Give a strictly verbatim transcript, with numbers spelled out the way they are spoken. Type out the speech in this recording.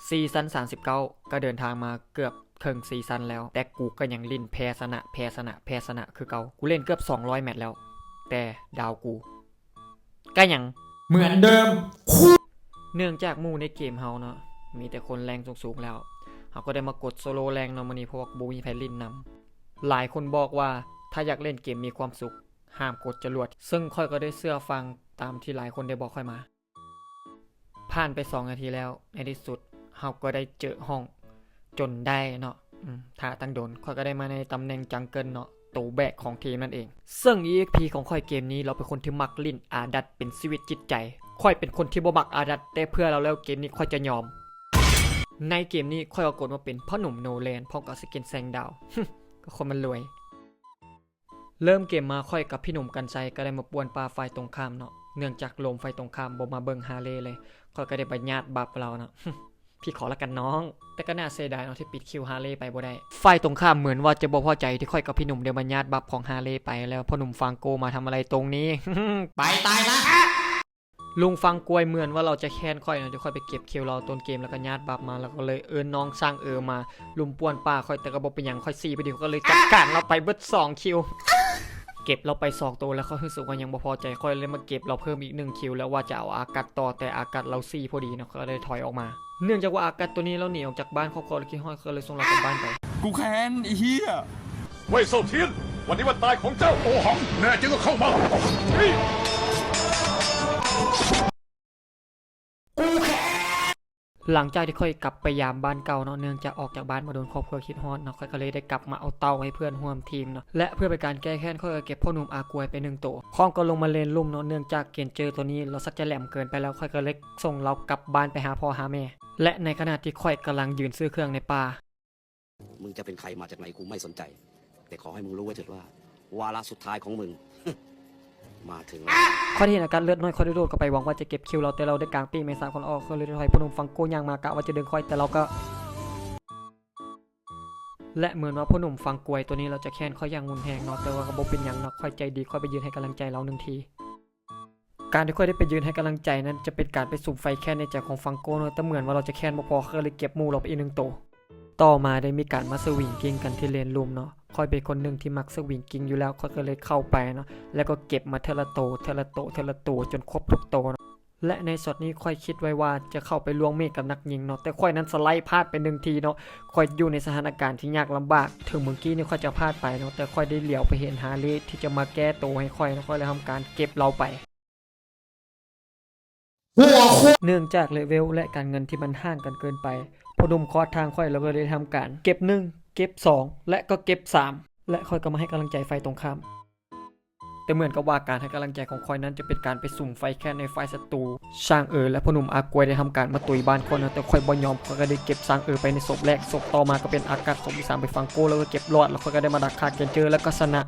ซีซั่นสามสิบเก้า ก็เดินทางมาเกือบเคิ่งซีซั่นแล้ว แต่กูก็ยังเล่นแพ้ชนะ แพ้ชนะ แพ้ชนะคือเก่า กูเล่นเกือบสองร้อยแมตช์แล้ว แต่ดาวกูก็ยังเหมือนเดิม เนื่องจากหมู่ในเกมเฮาเนาะ มีแต่คนแรงสูงๆแล้ว เฮาก็ได้มากดโซโล่แรงเนาะมื้อนี้ เพราะว่าบ่มีไผเล่นนำ หลายคนบอกว่าถ้าอยากเล่นเกมมีความสุข ห้ามกดจรวด ซึ่งข้อยก็ได้เชื่อฟังตามที่หลายคนได้บอกข้อยมา ผ่านไปสองนาทีแล้ว ในที่สุดเฮาก็ได้เจอห้องจนได้เนาะ อืม ถ้าตั้งโดน ข้อยก็ได้มาในตำแหน่งจังเกิลเนาะ ตัวแบกของทีมนั่นเอง ซึ่ง อี เอ็กซ์ พี ของข้อยเกมนี้ เราเป็นคนที่มักเล่นอาดัตเป็นชีวิตจิตใจ ข้อยเป็นคนที่บ่มักอาดัต แต่เพื่อเราแล้วเกมนี้ข้อยจะยอม ในเกมนี้ข้อยก็กดมาเป็นพ่อหนุ่มโนแลน พร้อมกับสกินแสงดาว ก็คนมันรวย เริ่มเกมมาข้อยกับพี่หนุ่มกรรชัยก็ได้มาป่วนป่าฝ่ายตรงข้ามเนาะ เนื่องจากโลมฝ่ายตรงข้ามบ่มาเบิ่งฮาเล่เลย ข้อยก็ได้ไปญาติบัฟเราเนาะ พี่ขอละกันน้อง แต่ก็น่าเสียดายเนาะที่ปิดคิวฮาเล่ไปบ่ได้ ฝ่ายตรงข้ามเหมือนว่าจะบ่พอใจที่ข้อยกับพี่หนุ่มได้มาญาติบัฟของฮาเล่ไป แล้วพ่อหนุ่มฟรังโกมาทำอะไรตรงนี้ ไปตายซะ ลุงฟรังโกเหมือนว่าเราจะแค้นข้อยเนาะ ที่ข้อยไปเก็บคิวเราต้นเกมแล้วก็ญาติบัฟมา แล้วก็เลยเอิ้นน้องซางเออมาลุมป่วนป่าข้อย แต่ก็บ่เป็นหยัง ข้อยสี่พอดี ข้อยก็เลยจัดการเราไปเบิดสองคิว เก็บเราไปสองตัวแล้วข้อยรู้สึกว่ายังบ่พอใจ ข้อยเลยมาเก็บเราเพิ่มอีกหนึ่งคิว แล้วว่าจะเอาอากัสต่อ แต่อากัสเราสี่พอดีเนาะ ข้อยก็เลยถอยออกมา เนื่องจากว่าอากัสตัวนี้เราหนีออกจากบ้านครอบครัวเราคิดฮอด ข้อยก็เลยส่งเรากลับบ้านไป กูแค้นไอ้เหี้ย เว่ยเซาเทียน วันนี้วันตายของเจ้า โอหัง แน่จริงก็เข้ามา หลังจากที่ข้อยกลับไปยามบ้านเก่าเนาะ เนื่องจากออกจากบ้านมาโดนครอบครัวคิดฮอดเนาะ ข้อยก็เลยได้กลับมาเอาเต้าให้เพื่อนร่วมทีมเนาะ และเพื่อเป็นการแก้แค้นข้อยก็เก็บพ่อหนุ่มอากวยไปหนึ่งตัว พร้อมกับลงมาเลนลุ่มเนาะ เนื่องจากเกนเจอร์ตัวนี้เราสักจะแหลมเกินไปแล้ว ข้อยก็เลยส่งเรากลับบ้านไปหาพ่อหาแม่ และในขณะที่ข้อยกำลังยืนซื้อเครื่องในป่า มึงจะเป็นใครมาจากไหนกูไม่สนใจ แต่ขอให้มึงรู้ไว้เถิดว่า วาระสุดท้ายของมึง มาถึงแล้ว ข้อยเห็นอาการเลือดน้อย ข้อยได้โดดเข้าไปหวังว่าจะเก็บคิวเรา แต่เราได้กางปีกแมงสาบของเราออก ข้อยเลยถอยพ่อหนุ่มฟรังโกย่างมากะว่าจะดึงข้อย แต่เราก็ และเหมือนว่าพ่อหนุ่มฟรังโกตัวนี้เราจะแค้นข้อยอย่างรุนแรงเนาะ แต่ว่าก็บ่เป็นหยังเนาะ ข้อยใจดี ข้อยไปยืนให้กำลังใจเราหนึ่งที การที่ข้อยได้ไปยืนให้กำลังใจนั้นจะเป็นการไปสุมไฟแค้นในใจของฟรังโกเนาะ แต่เหมือนว่าเราจะแค้นบ่พอ ข้อยเลยเก็บหมู่เราไปอีกหนึ่งตัว ต่อมาได้มีการมาสวิงกิ้งกันที่เลนลุ่มเนาะ ข้อยเป็นคนหนึ่งที่มักสวิงกิ้งอยู่แล้ว ข้อยก็เลยเข้าไปเนาะ แล้วก็เก็บมาเทื่อละโต เทื่อละโต เทื่อละโต จนครบทุกโตเนาะ และในช็อตนี้ข้อยคิดไว้ว่าจะเข้าไปล่วงเมจกับนักยิงเนาะ แต่ข้อยนั้นสไลด์พลาดไปหนึ่งทีเนาะ ข้อยอยู่ในสถานการณ์ที่ยากลำบาก ถึงเมื่อกี้นี่ข้อยจะพลาดไปเนาะ แต่ข้อยได้เหลียวไปเห็นฮาเล่ที่จะมาแก้ตัวให้ข้อยเนาะ ข้อยเลยทำการเก็บเราไป หัวโคตร เนื่องจากเลเวลและการเงินที่มันห่างกันเกินไป พ่อหนุ่มคอสทางข้อย แล้วก็เลยทำการเก็บหนึ่ง เก็บสอง และก็เก็บสาม และข้อยก็มาให้กำลังใจฝ่ายตรงข้าม แต่เหมือนกับว่าการให้กำลังใจของข้อยนั้นจะเป็นการไปสุมไฟแค้นในฝ่ายศัตรู ซางเออและพ่อหนุ่มอากวยได้ทำการมาตุยบ้านข้อยนะ แต่ข้อยบ่ยอม ข้อยก็ได้เก็บซางเออไปในศพแรก ศพต่อมาก็เป็นอากัส ศพที่สามเป็นฟรังโก แล้วก็เก็บรอด แล้วข้อยก็ได้มาดักฆ่าเกนเจอร์ แล้วก็ชนะ